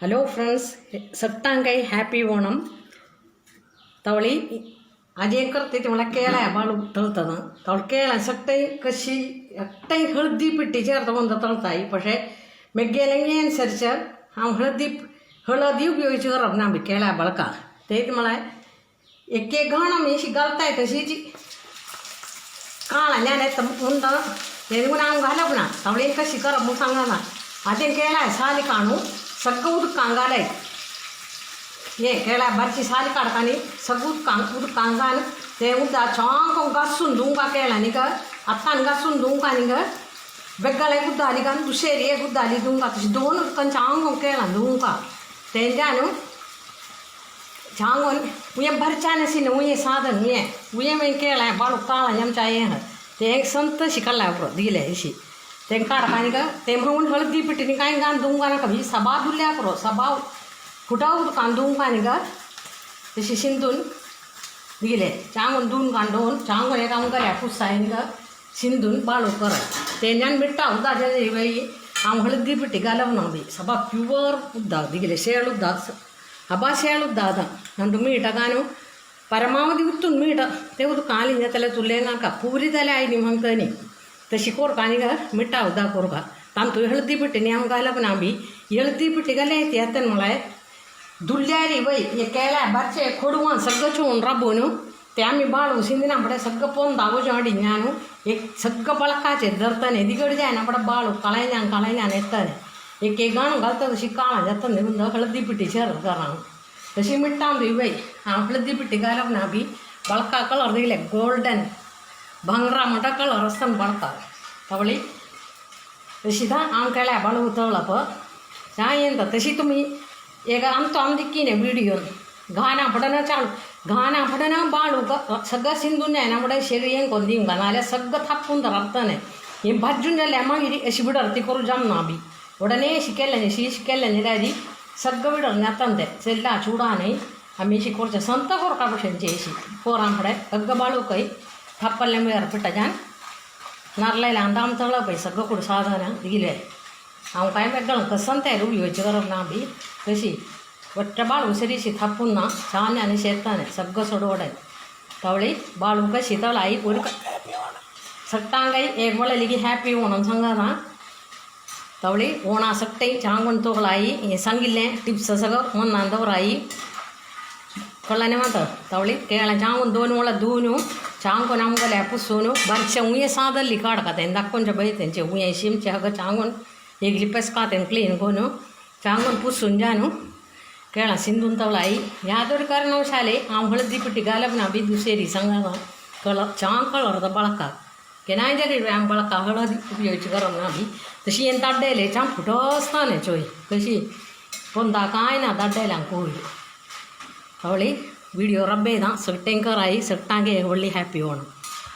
Hello friends, सगटांकाय happy Onam. तवळी आज एक करते ते मला केळ्या बाळू तळतना तवळ केळ्या सगटाई कशी एकटाई हळदी पिट्टी ചേർത്ത് തളത്തായി. പക്ഷേ മെഗ്ഗേലങ്ങ ആ ഹळदी हळदी उपयोगाची करप ना केळ्या बळका. ते मला एक एक घाण आमी अशी घालताय तशीच काळा ज्ञान येता उंद तेणून हांव घालप ना. तवळेन कशी करप म्हूण सांगना. आतां केळ्या साली काडून सगळं उदकान घालाय. हे केळ्या बारची साली काडटा सगळं उदकान उदकान घाल. ते उदक चांग घासून धुवंका केळ्या न्ही ग, आतां घासून धुवंका न्ही ग. बेगले गुद्दाली घालून दुसरी एक गुद्दाली धुवंका. तशी दोन उदकान चांग केळां धुवंका. तेंच्यान चांगून उये भरच्यान सी उये साधन उये उये मागीर केळ्या बाळू काळा आमच्या हें ते एक संत शिकला पुरो दिले अशी. तें काडपा न्ही ग, तें म्हणून हळदी पिठी कांय घालून धुवंका नाका. ही सभा धुल्या पुरो, सभा फुटा उदकान धुवंका न्ही ग. तशी शिंदून दिले चांगून धुवन काडून चांगून एक आमकां पुसाय न्ही ग, शिंदून बाळू करप. तेंच्यान मिठ्ठा उदकाचें बाई हांव हळदी पिठी घालप ना बी. सभा प्युअर उदक दिले, शेळ उदक, हबा शेळ उदक. आतां नंतर मीठ घालून പരമാവധി ഉത്തുन मीठ ते उदक काली जातलें तुल्लें नाका पुरी जाल्यार आयली म्हणटा न्ही. तशी कोरका न्ही ग, मिठा उदक कोरका. तांतू हळदी पिठी न्ही आमकां घालप ना बी. हळदी पिठी घाल्यार ती येता म्हळ्यार दुल्ल्यारी वय हे केळ्या बारचे खोडवान सगळं चोवन राबोवन ते आमी बाळू शिंदिना फुडें सगळं पोंदा वचून हाडिना एक सगळं बळकाचेर धरताने दिगड जायना फुडें. बाळू काळायल्यान काळायल्यान येताने एक एक गाणं घालता तशी काळां जाता न्ही. हळदी पिठी शेर करा तशी मिट्टां बी वय. हांव हळदी पिठी घालप ना बी. बळका कलर दिले, गोल्डन भांगरा म्हणटा कलर आसता बळका तवळी. तशी हांव केळ्या बाळू तळप च्या येता. तशी तुमी एक आमचो आम दिक्कीने व्हिडिओ घाना पडना चालू घाना पडना. बाळू सगळं शिंदून जायना फुडें शेगडी हें कोन्न दिवंक नाजाल्यार सगळं थापून राबताने. हें भाजून जाल्यार मागीर अशी बिडर ती करूं जमना बी. उडने अशी केल्लें शी केल्लें न्ही सगळं बिडर जाता तें चेल्ला चुडा न्ही. आमी अशी करचें संत कोरका भशेनची अशी पोरां फुडें सगळं बाळू खंय थापल्लें मेर पिठाच्यान नारलेलें आंदाम तळप पळय सगळं कुड साधन दिले. हांव कांय वेगळं कसम तयार उपयोगाची करप ना बी. तशी ಒಟ್ಟ ಬಾಳು ಸರಿಸಿ थापून ना छान आणि शेताने सगळं सोडवडाय तवळी बाळू कशी तळाई ഒരു सट्टांगाई एक वळलिगी हॅपी ओणम सांगा. तवळी ओणा सट्टई चांगून तोगळाई हे सांगिल्लें टिप्स सगळं मनान दवराई कळ्ळें मात. तवळी केळ्या चांगून दोन वळ धुवून चांगून आमगेले पुसून बारशे उये सादल्ली काडका तें दाखोवचे पळय तेंचे उये शिमचे हगं चांगून एक लिपेस तें क्लीन करून चांगून पुसून जाणू केळां शिंदून तवळाई. यादोरी कारणवशाले हांव हळदी पिठी घालप ना बी. दुसरी सांगा कलर चांग कलर तो बळका केन्नाय जाली आम बळका हळदी उपयोगाची करप ना बी. तशी हें दाड्डेले चांग फुटो आसता न्ही चोय कशी पोंदा कांय ना दाड्डेल्यांक कोय. तवळी व्हिडिओ रब्बेदा सगटेंकर आई सगटांगे व्हडली हॅपी ओणम.